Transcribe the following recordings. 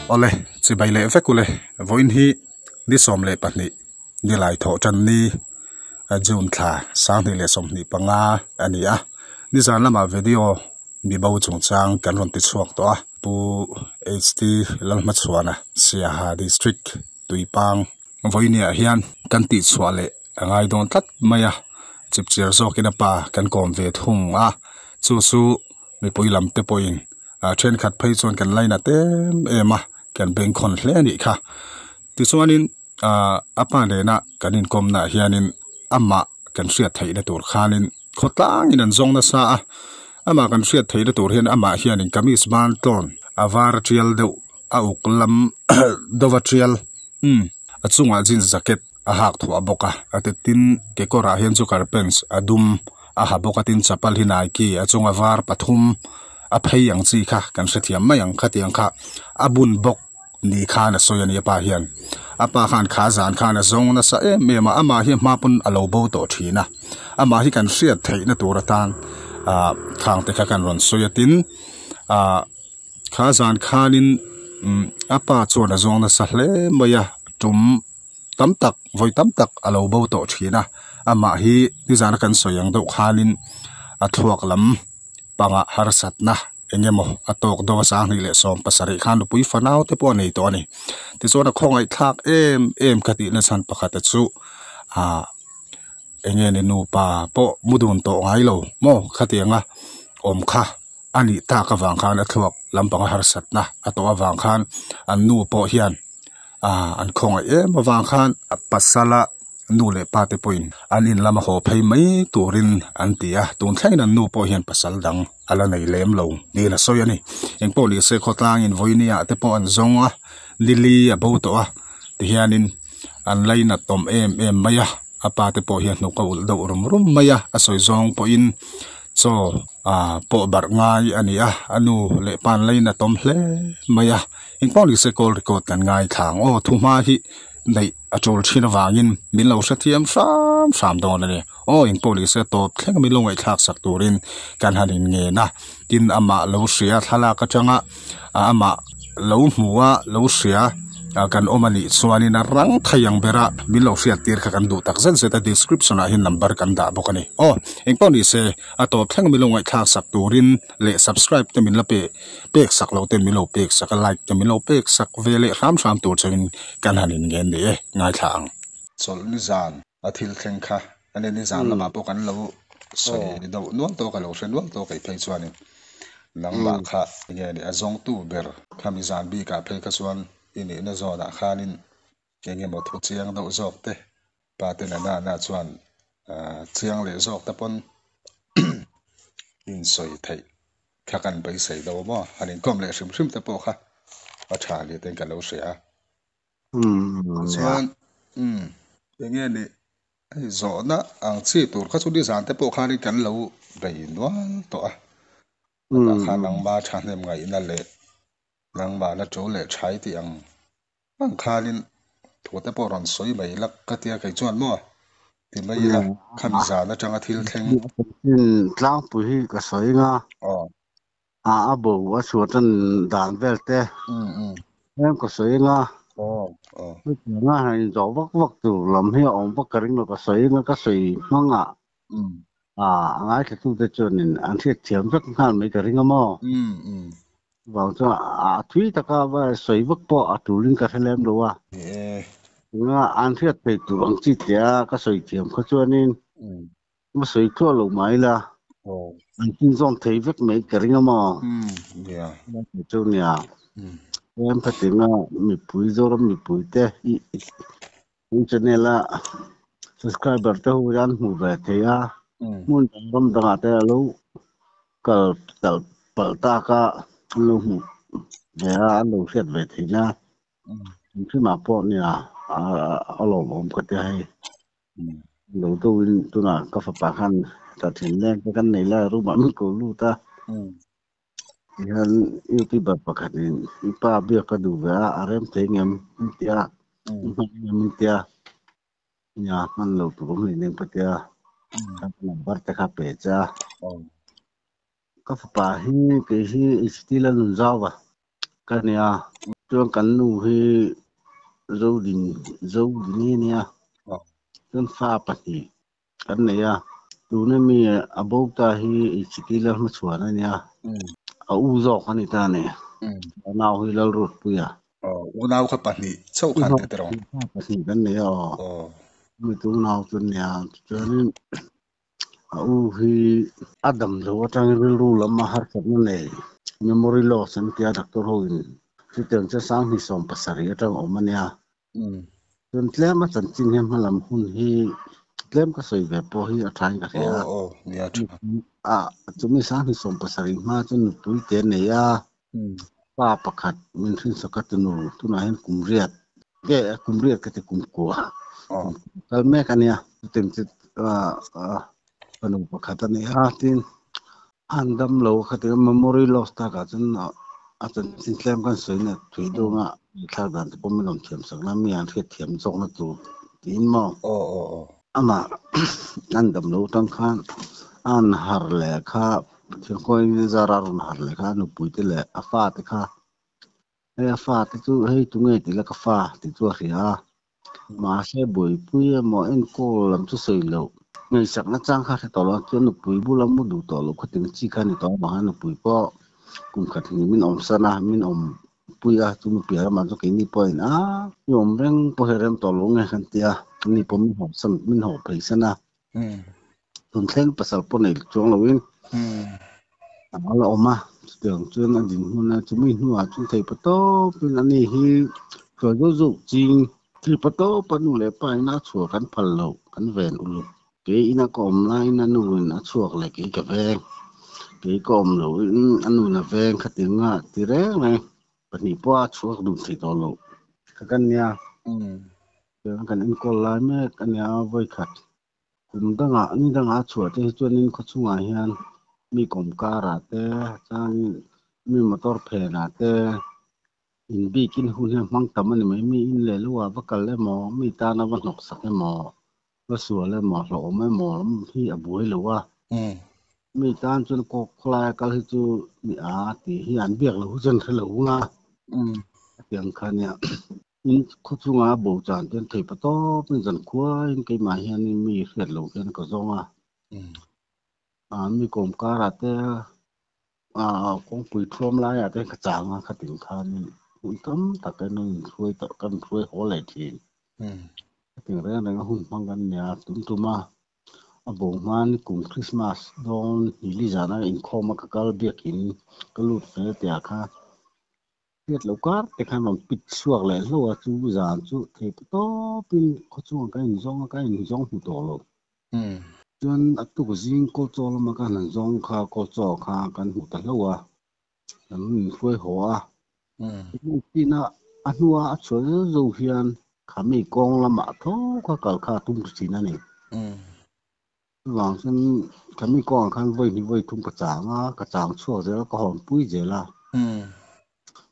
Awle, chibai leh vek ule, vawiin hi ni 12 nilai thawh tan ni June thla 2025 a ni a, nizan lamah video mibo chungchang kan rawn ti chhuak tawh a, Pu HT Lalhmachhuana Siaha District Tuipang vawiiniah hian kan tihchhuah leh a ngai dawn tlat mai a, chipchiar zawkin a pa kan kawm ve thung a, chu chu mipui lam te pawhin thenkhat phei chuan kan lainat em em a, kan bengkhawn hle a nih kha. Tichuanin a pa nena kan inkawmnaah hianin amah kan hriat theihna tur khanin khawtlangin an zawng nasa a, amah kan hriat theihna tur hian amah hianin kamis ban tlawn a var a tial deuh a uk lam deuh a tial umm a chungah jeans jacket a hak thuah bawk a, a ti tin kekawrah hian chu carpents a dum a ha bawk a tin chapal hi nike a chunga var pathum a phei ang chi kha kan hrethiam mai ang khatiang kha a bun bawk ni khan a sawi a ni a pa hian a pa khan kha zan khan a zawng nasa em em a amah hi hma pawn a lo bo tawh thin a amah hi kan hriat theihna tur atan ah khang te kha kan rawn sawi a tin ah kha zan khanin umm a pa chuan a zawng nasa hle mai a tum tam tak vawi tam tak a lo bo tawh thin a amah hi nizana kan sawi ang deuh khanin a thluak lam pangah harsatna eng emaw a tawk deuh a 2017 khan nupui fanau te pawh a nei tawh a ni tichuan a khawngaih thlak em em ka tih na chhan pakhat te chu ah eng nge ni nupa pawh mu dun tawh ngai lo maw khatianga awm kha a nih tak avang khan a thluak lampanga harsatna a tawh avang khan an nu pawh hian ah an khawngaih em avang khan a pasala nu leh pa te pawhin an in lama haw phei mai turin an ti a tun thlengin an nu pawh hian pasal dang a la nei lem lo niin a sawi a ni engpawh ni se khawtlangin vawinia te pawh an zawng a nili a bo tawh a tihianin an lainat awm em em mai a a pa te pawh hian hnuk a ulh deuh rum rum mai a a sawi zawng pawhin chaw ah pawh barh ngai a ni a a nu leh pa an lainat awm hle mai a engpawh ni se call record kan ngaithla ang aw thuhma hi neih a tul thin avangin min lo hrethiam hram hram dawn a ni aw engpawh ni se tawp thleng min lo ngaihthlak sak turin kan han in ngen a tin amah lo hria thlalak atanga amah lo hmu a lo hria kan awm a nih chuanin a rang thei ang bera min lo hriat tir kha kan duh tak zet zet a description ah hian number kan dah bawk a ni aw engpawh ni se a tawp thleng min lo ngaihthlak sak turin leh subscribe te min la pe pek sak loh ten min lo pek sak a like te min lo pek sak ve leh hram hram tur chuan kan han in ngen ni e ngaithla ang. Chawlh nizan a thil thleng kha ania nizan lamah pawh kan lo sawi deuh nual tawh ka lo hre nual tawh kei phei chuanin nangmah kha nge ni a zawngtu ber khami zan bikah phei kha chuan i nihna zawnah khanin eng emaw thu chiang deuh zawk te pa te na na chuan chiang leh zawk te pawn insawi theih kha kan beisei deuh maw han inkawm leh hrim hrim te pawh kha a tha ni ten ka lo hria a chuan umm eng nge ni hei zawhna ang chi tur kha chu nizan te pawh khanin kan lo bei nual tawh a tah khan nangma thahnem ngaihna leh nangmahna tul leh thai tih ang Ang khanin thu te pawh rawn sawi mai lak ka tia kei chuan maw ti mai ila khami zan atanga thil thleng. Tlangpui hi ka sawi nga. Aw. A a bo a chhuah tan dan vel te. Em ka sawi nga. Aw aw. Chutianga han inzawh vak vak tur lam hi a awm vak ka ring lo ka sawi nga ka sawi hmang ah. A ngaithlatute chuanin an hriatthiam vek nghal mai ka ring a maw? Vang chuan a thui taka va sawi vek pawh a tulin ka hre lem lo a. Tunga an hriat theih tur ang chi tia ka sawi thiam kha chuanin va sawi tluah lo mai la, an tinzawn thei vek mai ka ring a maw? Chu nia, em khatinga mipui Zoram mipuite i channel a subscriber te ho hian hmu ve thei a, hmun dang ram dangah te alo kal tal palh tak a an lo hmuh ve a an lo hriat ve theih na engkimah pawh nia a lawmawm ka tia hei lo deuhin tunah ka fapa khan tah thin leng te kan nei lai a room ah min ko lut a. Tihian youtuber pakhatin i pa biak ka duh ve a, a rem thei ngem min ti a, i hman ngem min ti a, nia hman lo tur awm hlei nen ka ti a, ka number te kha pe che a. Ka fapa hi kei hi HT la nun zau va ka nia. Chuan kan nu hi Zodin Zodini a nia. Chuan fa pahnih kan nei a. Tuna mi a bo ta hi Ichikila hmachhuan a nia. A u zawk a ni ta a ni. A nau hi Lalruatpuia. Aw, unau kha pahnih chauh khan te tiraw? Pahnih kan nei a aw. Aw. Mi tu nau chu nia. Chuanin a u hi a dam lo atangin rilru lam a harsatna nei memory loss an tia doctor ho in chutiang chu sanghnih 70 atang a awm a nia. Chuan tlem a chanchin hian hmalam hun hi tlem ka sawi ve pawh hi a thain ka hria a. Aw aw nia tha. A chumi sanghnih 70 hma chu nupui te a nei a. Pa pakhat min hrinsak a tunu tunah hian kum riat nge kum riat ka ti kum kua kal mek a nia. Chutiang chu fanu pakhat a ni a tin an dam lo kha ti memory loss takah chuan a chanchin tlem kan sawi na thui dawn a thlak dan te pawh min rawn thiam sak na mi an hriat thiam zawkna tur tiin maw. Amah an dam lo tang khan an har leh kha Pathian khawiin zara a rawn har leh kha a nupui te leh a fa te kha hei a fa te chu hei tunge tih la ka fa tih chu a hria a mahse buaipui emaw enkawl lam chu sawi loh ngaihsakna chang kha hre tawh lo a chuan nupui bula mu duh tawh loh kha ting chi kha a ni tawh avang hian nupui pawh kum khat hnih min awm san a min awm pui a chu nupui ramah chuan keini pawhin a i awm reng pawh hi rem tawh lo nge kan ti a ani pawh min haw san min haw phei san a. Tun thleng pasal pawh nei chuang loin a la awm a, chutiang chuan a dinhmun a chumi hnuah chuan thei pa tawpin ani hi hruai zawk zawk ching thil pa tawpa nu leh pa ina a chhuah kan phal loh kan ven uluk. Kei ina ka awm laiin a nu in a chhuak leh kei ka veng, kei ka awm loin a nu in a veng khatin a ti reng reng pahnih pawh a chhuak dun thei tawh loh kha kan nia. Chuan kan enkawl lai mek a nia vawikhat kum dangah ni dangah a chhuah te hi chuanin khawchhungah hian mi kawmkarah te chuanin mi motor phenah te inbikin hun hi a hmang tam a ni mai. Mi in leh luah va kal emaw mi tana va hnawksak emaw va sual emaw hlauhawm emaw hi a buai lo a. Mi tan chuan kawk khawlaia kal hi chu mi a tih hi an biak lo hi chuan hre lo ang a. Hetiang kha nia. In khawchhunga a bo chan chuan thei pa tawpin zan khuaiin keimah hianin mi hriat loh hian ka zawng a. Mi kawm karah te kawngpui thuam laiah te ka chang a khatin khanin hun tam tak in an inhruai tawh kan inhruai haw leh thin. Khatin reng reng a hun hmang kan nia tum tum a. A bo hman kum Christmas dawn hnih li zana inkhawm a ka kal biakin ka lut fel tia kha. Hriat loh kar te khan rawn pit chhuak leh hlauh a, chu zan chu thei ta tawpin khawchhungah ka inzawng a, ka inzawng hmu tawh lo. Chuan a tuk zing Kawlchaw lama ka han zawng kha Kawlchaw kha kan hmu ta hlauh a, kan inhruai haw a. Tina a hnua a chhuah zeuh zeuh hian khami kawng lamah tho kha kal kha a tum ta thin a ni. Chuvang chuan khami kawngah khan vawi hnih vawi thum ka chang a, ka chang chhuak zel a, ka hawn pui zel a.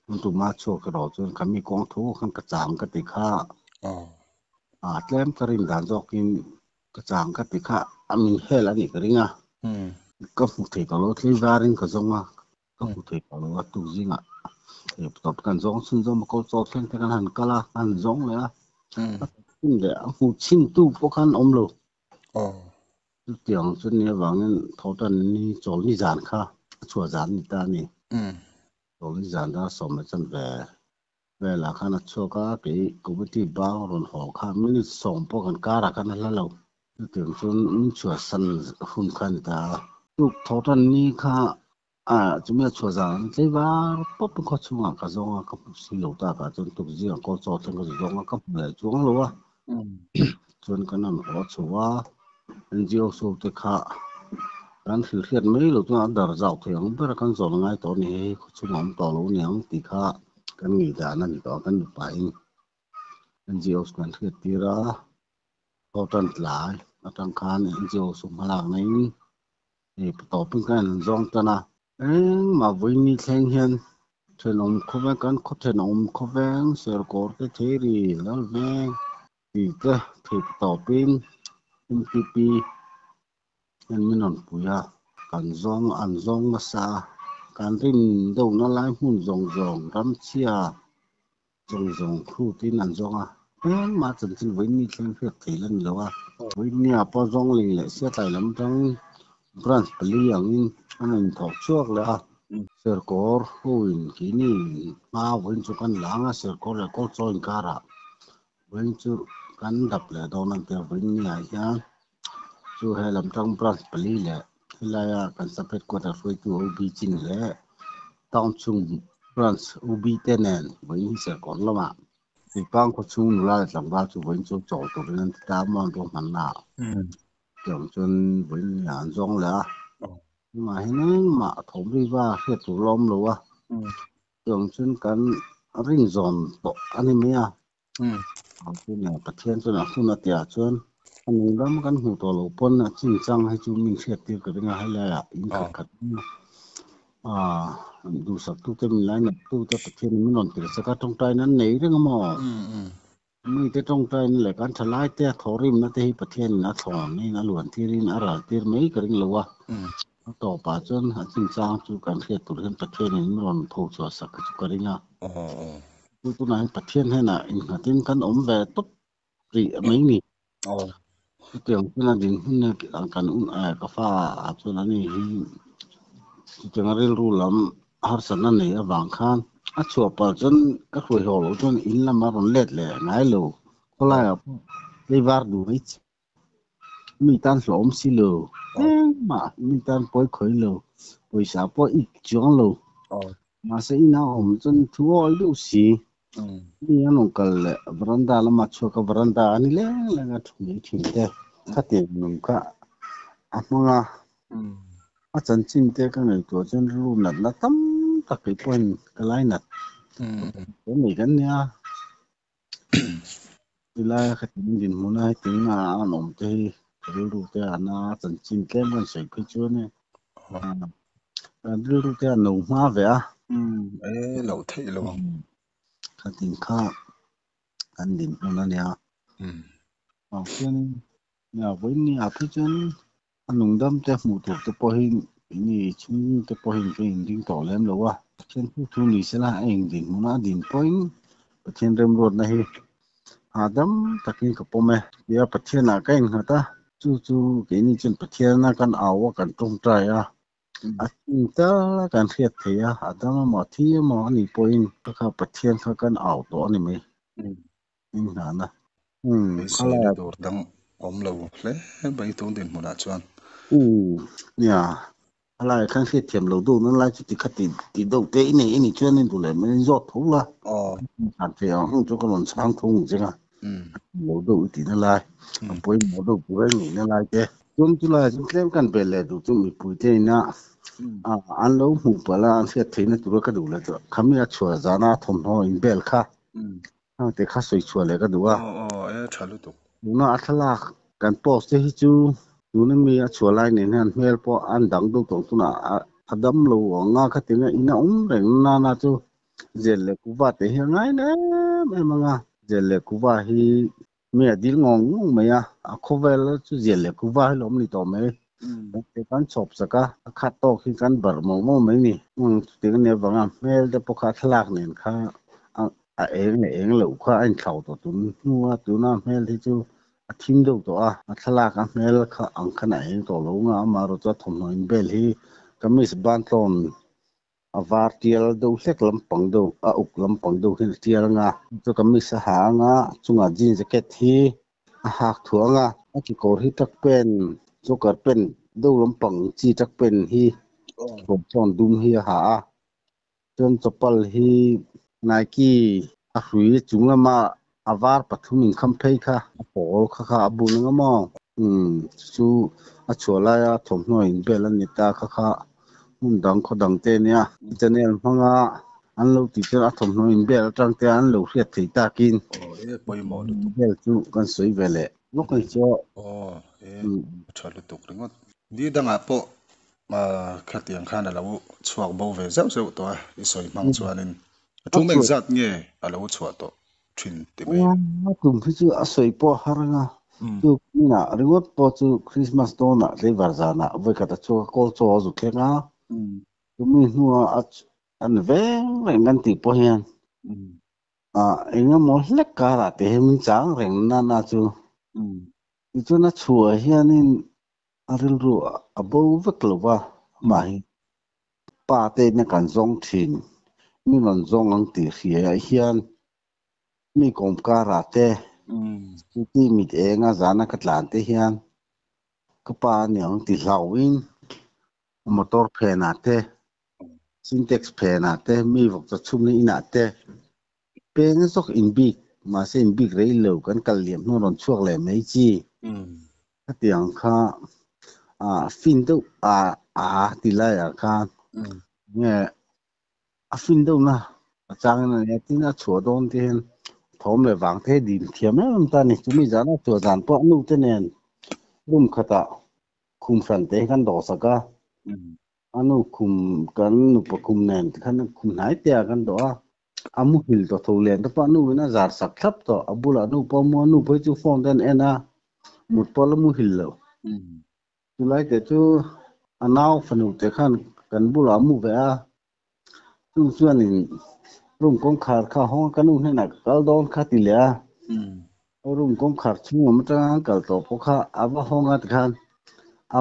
Tun tuma chhuak erawh chuan khami kawng tho khan ka chang ka ti kha. A tlem ka rin dan zawkin ka chang ka ti kha a min hel a nih ka ring a. Ka hmu thei tawh lo, tlei varin ka zawng a, ka hmu thei tawh lo a tuk zingah tawp kan zawng chhun zawm a ko chaw thleng te kan han kal a, kan han zawng leh a. A leh a hmu chhin tu pawh khan awm lo. Chutiang chu ni avangin Thawhtan ni chawl ni zan kha a chhuah zan a ni ta a ni. Chawl ni zan dar sawm leh chan ve velah khan a chhuak a, kei committee bang rawn haw kha minute sawm pawh kan karah khan a hla lo. Chutiang chuan min chhuahsan hun kha a ni ta a. Tuk Thawhtan ni kha chumi a chhuah zan an tlei var pawp in khaw chhungah ka zawng a, ka hmu si lo takah chuan tuk zingah kawl chaw thleng ka zu zawng a, ka hmu leh chuang lo a. Chuan kan rawn haw chho a, NGO ho te kha kan hrilhhriat mai lo chuan a dar zau thei ang ber a kan zawn ngai tawh a ni hei khaw chhungah awm tawh lo a ni ang tih kha kan ngei dan a ni tawh a, kan mipain NGO kan hriat tir a, haw tan tlai atang khan NGO chu hmalak naiin Hei tawpin ka en zawng tan a. Engmah vawiin ni thleng hian thenawm khawveng kan khaw thenawm khawveng Serkawr te Theiri Lalveng tih te thei tawpin MTP hian min rawn pui a, kan zawng an zawng nasa a, kan rin deuhna lai hmun zawng zawng ramchhia. Zawng zawng khutin an zawng a, engmah chanchin vawiin thleng hriat thei la ni lo a. Vawiin ah pawh Zawngling leh Siatlai lam atang branch pali angin an rawn inthawk chhuak leh a. Serkawr hoin keini hma vawiin chu kan la ang a, Serkawr leh Kawlchaw inkarah vawiin chu kan dap leh dawn a ni tia vawiin ah hian chu he lam tang branch pali leh helaia kan sub headquarter hruaitu OB chin leh town chhung branch OB te nen vawiin hi Serkawr lamah Tuipang khaw chhung nula leh tlangval chu vawiin chu chawl turin an ti ta a, maw an ruahmanna ah tiang chuan vawiin ni ah an zawng leh a, tunah hian engmah a thawm ri va hriat tur la awm lo a, tiang chuan kan rin zawn tawh a ni mai a. Pathian chuan a hun a tihah chuan a nung ram kan hmuh tawh loh pawn a chinchang hi chu min hriat tir ka ring a, helaiah in khat khat duhsak tute min lainat tute Pathian in min rawn tir chak a, tawngtaina an nei reng a maw? Mite tawngtaina leh kan thalai te a thawhrimna te hi Pathian in a thlawn in a luan tirin a ral tir mai ka ring lo a, a tawpah chuan a chinchang chu kan hriat tur hian Pathian in min rawn tho chhuah sak chu ka ring a. Chu tunah hian Pathian hnenah innghatin kan awm ve tawp rih mai ni. Chutiang chuan a dinhmun kan ka fa ah chuan ani hi chutiang a rilru lam harsatna nei avang khan a chhuah palh chuan ka hruai haw loh chuan in lam a rawn let leh ngai lo. Khawlaiah pawh tleivar duh mai chi. Mi tan hlawm si lo, engmah mi tan pawi khawi lo, pawisa pawh ik chuang lo. Mahse ina awm chuan thu awi deuh si. Mi an rawn kal leh veranda lama chhuak a, veranda a ni leng leng a thu mai thin te. Khatiang nung kha a hmang a, a chanchin te ka ngaihtuah chuan rilru natna tam tak kei pawhin ka lainat mai kan nia. Tilai a khatin dinhmun a heti a an awm te hi rilru te a na chanchin tlem kan sawi phei chuan e rilru te a no hma ve a. E lo theih lo ang. Khatin kha kan dinhmun a nia. Chuan vawiin ni ah phei chuan A nungdam te hmuh tur te pawhin keini chhung te pawhin ka inring tawh lem lo a, Pathian thu thu ni sela a eng dinhmun a din pawhin Pathian remruatna hi hahdam takin ka pawm e tia Pathianah ka innghat a, chu chu keini chuan Pathiana kan au a kan tawngtai a, a chin tal a kan hriat theih a, a dam emaw a thi emaw a nih pawhin kha kha Pathian kha kan au tawh a ni mai. Inhnahna. Umm, Beiseina tur dang awm lo hle mai tun dinhmunah chuan. Umm, nia. A laiah khan hriatthiam lo deuh nan lai chu ti kha ti ti deuh te i nei a nih chuan in duh leh mai in zawt tho la. Chhan theih ang ang chu ka rawn chhang tho ang che nga. Lo deuh i tihna lai, a pawimawh deuh tur a nihna lai te. Chuan chu laiah chuan tlem kan belh leh duh chu mipui te ina an lo hmuh palh a, an hriat theihna tura ka duh leh chu khami a chhuah zana a thawmhnaw inbel kha. Hang te kha sawi chhuah leh ka duh a. Aw aw e tha lutuk. Tuna a thlalak kan post te hi chu tuna mi a chhuah lai nen hian hmel pawh an dang deuh tawh tunah a dam lo ang a khatin a in a awm reng nana chu zel leh kuva te hi a ngai em em ang a zel leh kuva hi mi a dil ngawng ngawng mai a a khawvel chu zel leh kuva hi lo awm ni tawh mai te kan chhawp chak a a khat tawk hi kan barh mawh mawh mai ni chutiang a nih avanga hmel te pawh kha thlalak nen kha a eng leh eng loh kha a inthlau tawh tun hnua tuna hmel hi chu a thim deuh tawh a, a thlalak a hmel kha ang khan a eng tawh lo nga amaherawh chu a thawmhnaw inbel hi kamis bantlawn a var tial deuh hlek lampang deuh a uk lampang deuh hian a tial anga chu kamis a ha anga a chungah jean jacket hi a hak thuah anga a kekawr hi truck pant joker pant deuh lampang chi truck pant hi kekawr tlawn dum hi a ha a. Chuan chawpal hi Nike a hrui chung lama a var pathum inkham phei kha a pawl kha kha a bun anga maw? Umm chu a chhuah laia thawmhnaw inbel a ni ta kha kha hmun dang khaw dang te ania channel hmanga an lo tih chuan a thawmhnaw inbel atang te an lo hriat thei takin Aw e pawimawh lutuk. Inbel chu kan sawi ve leh lawk a ni chu. Aw e a tha lutuk ringawt. Ni dangah pawh Khatiang khan a lo chhuak bo ve zeuh zeuh tawh a, i sawi hmang chuanin a thum engzat nge a lo chhuah tawh thin ti mai a? A tum hi chu a sawi pawh a har anga, chu hmunah ringawt pawh chu Christmas dawnah tleivar zanah vawikhat a chhuak a, kawl chaw a zu thleng a, chumi hnuah an veng reng kan tih pawh hian. A engemaw hlek karah te hi min chang reng na na chu. Tichuan a chhuah hianin a rilru a bo vek lo va, amah hi pa te in a kan zawng thin, mi rawn zawng ang tih hriaah hian mi kawm karah te, scooty mit enga zana ka tlan te hian ka pa a ni ang ti hlauhin motor phenah te, Sintex phenah te, mi vawkchaw chhumna inah te peng zawk inbik, mahse inbik rei lo kan kal liam hnu rawn chhuak leh mai chi. Khatiang kha fin deuh a a ti laiah khan nge a fin deuhna a changin a nia tin a chhuah dawn te hian thawm leh vang te hi dim thiam em em ta a ni. Chumi zana chhuah zan pawh a nu te nen room khatah khum hran te hi kan dawhsak a. A nu khum kan nupa khum nen tikhan khum hnai te ah kan dawh a, a muhil tawh tho lian te pawh a nu in a zar sak thlap tawh, a bulah nu pawh a mu a, nu pawh hi chu phone te an en a, mut pawh a la muhil lo. Chulai te chu a nau fanu te khan kan bulah a mu ve a, chung chuanin room kawngkhar kha a hawng a, ka nu hnenah ka kal dawn kha ti leh a, room kawngkhar chhung awm atanga an kal tawh pawh kha a va hawng a tikhan a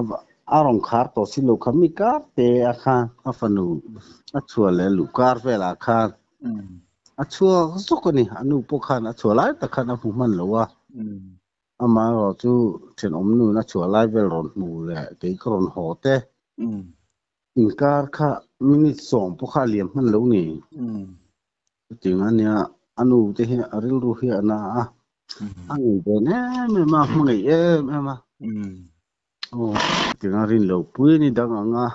a rawn khar tawh si lo kha mi kar te a khan a fanu a chhuah leh luh kar velah khan a chhuak zawk a ni a nu pawh khan a chhuah lai tak khan a hmu hman lo a amaherawh chu thenawm nun a chhuah lai vel rawn hmu leh kei ka rawn haw te inkar kha minute sawm pawh kha a liam hman lo ni. Chutiang a nia, a nu te hi a rilru hi a na a, a ngei ve em em a, a hmangaih em em a. Aw, chutiang a rin lo pui a ni dang ang a,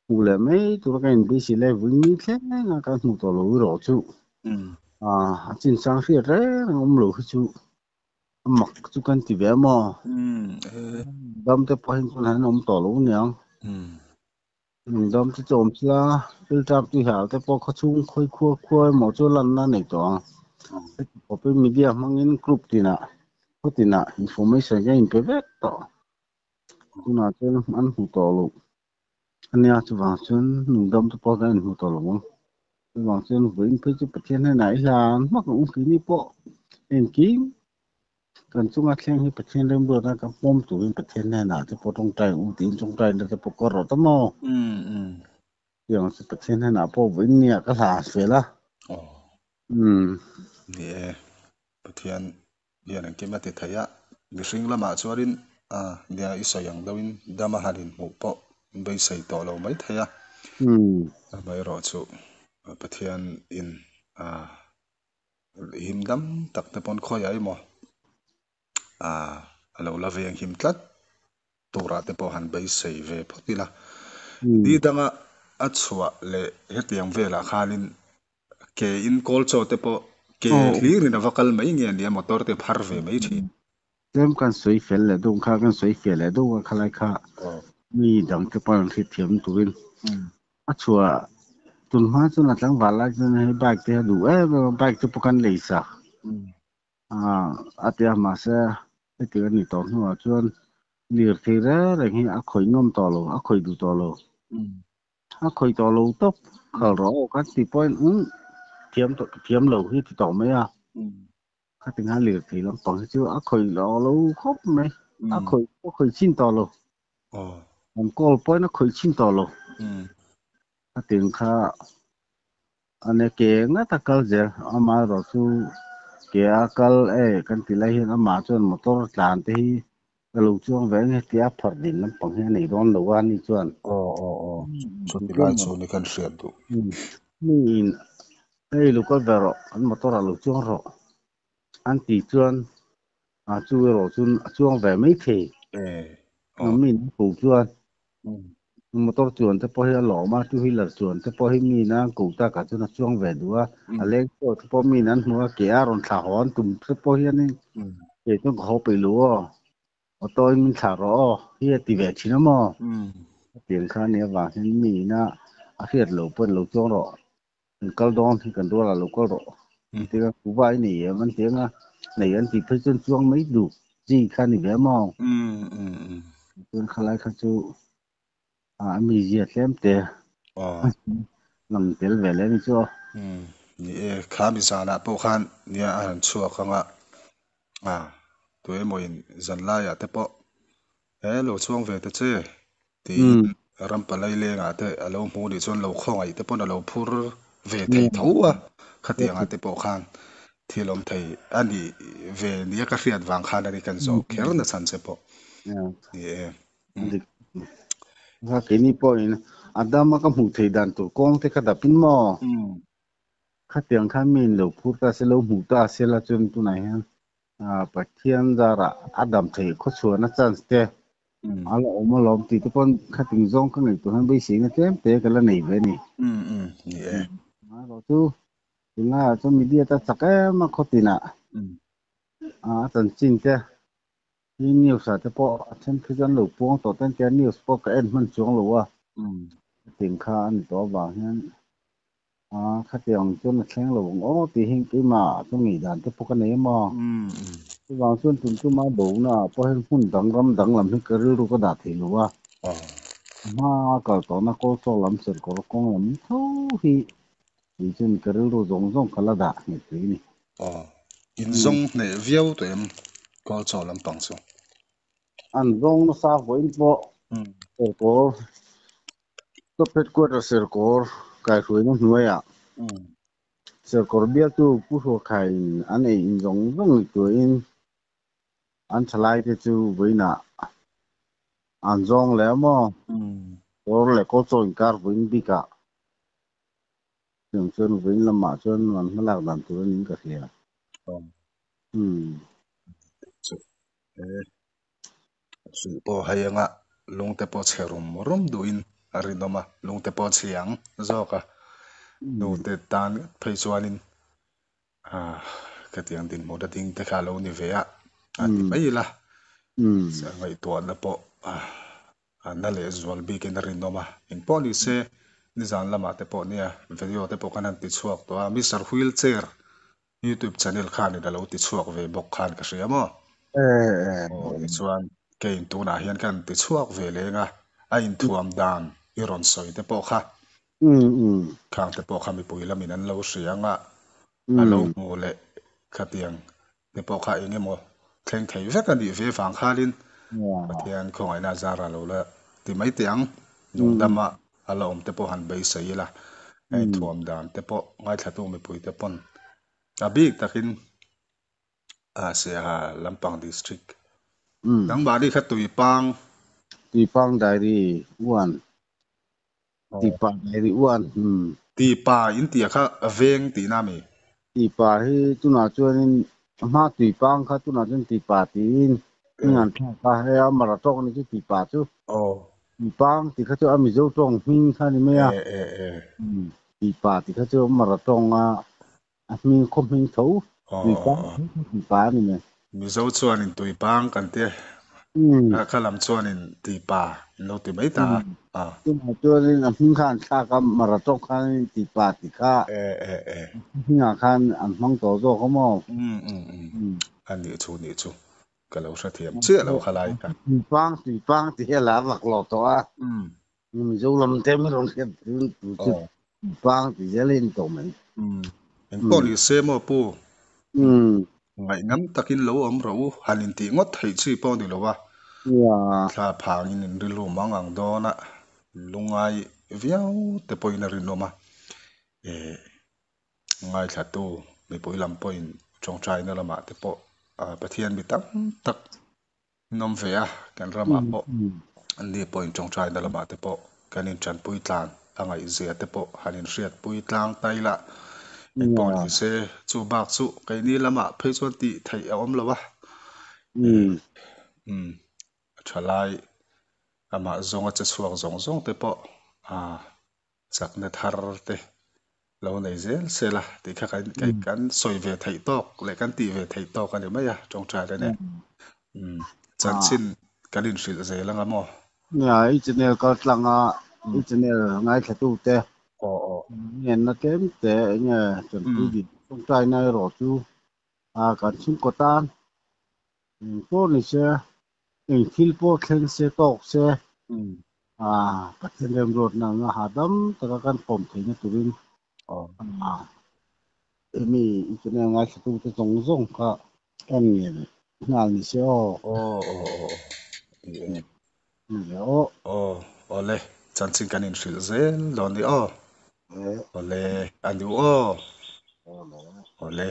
hmuh leh mai tura ka inbeisei lai vui ni thleng a kan hmuh tawh lo erawh chu a chinchang hriat reng reng awm lo hi chu a mak chu kan ti ve a maw? Dam te pawh hi chuan an awm tawh lo aniang. Lungdam chu chawm sila, filter tui hal te pawh khawchhung khawi khua khua emaw chu lanna a nei tawh ang. Heti khawpin media hmangin group tinah, khaw tinah information ka inpe vek tawh. Tunah chuan an hmu tawh loh a nia, chuvang chuan lungdam te pawh kan inhmu tawh lo ang. Chuvang chuan vawiin phei chu Pathian hnenah i hlan hmak ang u keini pawh engkim Kan chunga thleng hi Pathian remruat a, ka pawm turin Pathian hnenah te pawh tawngtai ang u tiin tawngtaina te pawh ka rawt a maw? Tiang chu Pathian hnenah pawh vawiin nia ka hla fel a. Aw. Ni e, Pathian hian engkim a ti thei a, mihring lamah chuanin a nia i sawi ang deuhin dam a han inhmuh pawh beisei tawh lo mai thei a. Amaherawh chu Pathian in a Him dam tak te pawn khawiah emaw ah a lo la veng him tlat turah te pawh han beisei ve phawt ila. Ni danga a chhuah leh hetiang velah khanin ke in kawl chaw te pawh ke hlirin a va kal mai nge nia motor te phar ve mai thin. Tlem kan sawi fel leh deuh kha kan sawi fiah leh deuh a khalai kha mi dang te pawh an hrethiam turin a chhuah tun hma chuan a tlangval lai chuan hei bike te a duh em em a bike te pawh kan lei sak a tia mahse hetiang a nih tawh hnuah chuan lirthei reng reng hi a khawih ngam tawh lo a khawih duh tawh lo. A khawih tawh lo tawp khal rawh aw kan tih pawhin umm thiam tawh thiam lo hi ti tawh mai a. Khatinga lirthei lampang hi chu a khawih lo lo khawp mai. A khawih a khawih chin tawh lo. An call pawhin a khawih chin tawh lo. Khating kha ane ke ngat a kal zel amaherawh chu ke a kal e kan ti lai hian amah chuan motor tlan te hi ka lo chuang ve ang hetia phawrh din lampang hi a nei dawn lo a ni chuan. Aw aw aw chuti lai chu ni kan hriat duh. Mi in hei lo kal ve rawh an motor ah lo chuang rawh an tih chuan a chu erawh chu a chuang ve mai thei. Mi in ko chuan motor chuan te pawh hi a lawm a two wheeler chuan te pawh hi mi in a ko tak ah chuan a chuang ve duh a a leng pawh te pawh mi in an hmu a ke a rawn thlah haw an tum te pawh hian in Kei chuan ka haw peih lo aw, auto in min thlah rawh aw hi a ti ve thin a maw? Hetiang kha nia vang hian mi ina a hriat loh pawhin lo chuang rawh, kan kal dawn hi kan rualah lo kal rawh an ti a, kuva i nei em an ti ang a, nei an tih phei chuan chuang mai duh chi kha a ni ve a maw? Chuan khalai kha chu a mizia tlem te lang tel ve leh a ni chu aw. Ni e, kha mi zanah pawh khan nia a han chhuak ang a, a tuemawin zanlaiah te pawh he lo chuang ve ta che tiin ram palai lengah te a lo hmu nih chuan lo khawngaih te pawn a lo phur ve thei tho a, khatiangah te pawh khan thil awm thei a nih ve nia ka hriat vang khan a ni kan zawh kher na chhan che pawh. Ni e. Kha keini pawhin a dama ka hmuh theih dan tur kawng te kha dapin maw? Khatiang khan mi in lo phur ta se, lo hmuh ta se la chuan tunah hian Pathian zarah a dam theih khawchhuahna chance te a la awm alawm tih te pawn khating zawng ka ngaihtuah hian beiseina tlem te ka la nei ve a ni. Ni e. Amaherawhchu tunlaiah chuan media te a chak em a khawtinah a chanchin te Hi news ah te pawh a then phei chuan lo puang tawh ten tia news pawh ka en hman chuang lo a, hetiang kha a ni tawh avang hian a khatiang chuan a thleng lo ang aw tih hi keimah chu ngaihdan te pawh ka nei em aw. Chuvang chuan tum tuma bona ah pawh hian hmun dang ram dang lam hi ka rilru ka dah thei lo a, hma kal tawhna Kawlchaw lam Serkawr kawng lam tho hi kei chuan ka rilru zawng zawng ka la dah nghet thei a ni. Aw, in zawng hneh viau tawh em Kawlchaw lampang chu? An zawng nasa vawiin pawh Serkawr, Top Headquarter Serkawr kaihhruaina hnuaiah Serkawr bialtu Pu Hruakhaiin an ei in zawng zawng ngaihtuahin an thalaite chu vawiinah an zawng leh a maw? Kawr leh Kawlchaw inkar vawiin bikah Chutiang chuan vawiin lamah chuan an hmalak dan tur a niin ka hria. Umm. Chu e, hrilh pawh hei anga lungte pawh chhe rum rum duhin a rinawm a, lungte pawh chhe ang zawk a, nute tan phei chuanin ah khatiang dinhmun a ding te kha a lo ni ve a, a ti mai ila, ngaihtuahna pawh ah. A na leh zual bikin a rinawm a, engpawh ni se nizan lamah te pawh nia video te pawh khan an ti chhuak tawh a, Mister Wheelchair youtube channel khanin a lo ti chhuak ve bawk khan ka hria maw? Aw tichuan keiin tunah hian ka han ti chhuak ve leng a, a inthuam dan i rawn sawi te pawh kha khang te pawh kha mipui lamin an lo hria ang a, a lo hmu leh khatiang te pawh kha eng emaw thleng thei vek a nih ve vang khanin Pathian khawngaihna a zar a lo la ti mai teh ang. Nungdama a la awm te pawh han beisei ila, hei thuam dan te pawh ngaithlatu mipui te pawn a bik takin Siaha lampang district nangmahni kha Tuipang Tuipang Diary one Tipa diary one umm. Tipa in tih kha veng tihna a mi? Tipa hi tunah chuanin a hma tuipang kha tunah chuan tipa tiin hming an thlak a, hei a mara tawk a ni chu tipa chu. Tuipang tih kha chu a Mizo tawng hming kha a ni mai a. Tipa tih kha chu a mara tawng a a hming khaw hming tho tuipang tho kha tipa a ni mai. Mizo chuanin tuipang kan ti a, kha lam chuanin tipa in lo ti mai ta a. Tunah chuanin a hming kha an thlak a, mara tawk khanin tipa ti kha hmingah khan an hmang tawh zawk a maw? A nih chu nih chu ka lo hrethiam chiah lo kha lai kha. Tuipang tuipang ti hi a lar laklawh tawh a. Mizo lam te min rawn hriat tun tu chu pang ti zel in tawh mai. Engpawh ni se maw pu? Ngaihnam takin lo awm rawh u, han intih ngawt theih chi pawh ni lo a. Thla phangin in rilru mang ang dawn a, lungngai viau te pawhin a rinawm a. Ngaithlatu mipui lam pawhin tawngtaina lamah te pawh Pathian mi tam tak Nawm ve a, kan ramah pawh an ni pawhin tawngtaina lamah te pawh kan intanpui tlan a ngaihzia te pawh han inhriatpui tlang ta ila engpawh ni se chu bak chu keini lamah phei chuan tih theih a awm lo a. Umm a thalai amah zawnga che chhuak zawng zawng te pawh ah Chakna thar te lo nei zel se la tih kha kan kan sawi ve theih tawk leh kan tih ve theih tawk a ni mai a tawngtai te nen. Umm chanchin kan inhrilh zel anga maw? Nia, i channel kal tlang a, i channel ngaithla tu te ngenna tlem te enge chanpui din tawngtaina erawh chu kan chhungkaw tan eng pawh ni se Eng thil pawh thleng se tawk se, Pathian remruatna anga hahdam taka kan pawm theihna turin Mi i channel ngaithlatute zawng zawng kha kan ngen nghal ni se aw. Aw aw aw aw ni e. Ni le aw. Aw awle chanchin kan inhrilh zel dawn ni aw. E. Awle a nu aw. Awle. Awle.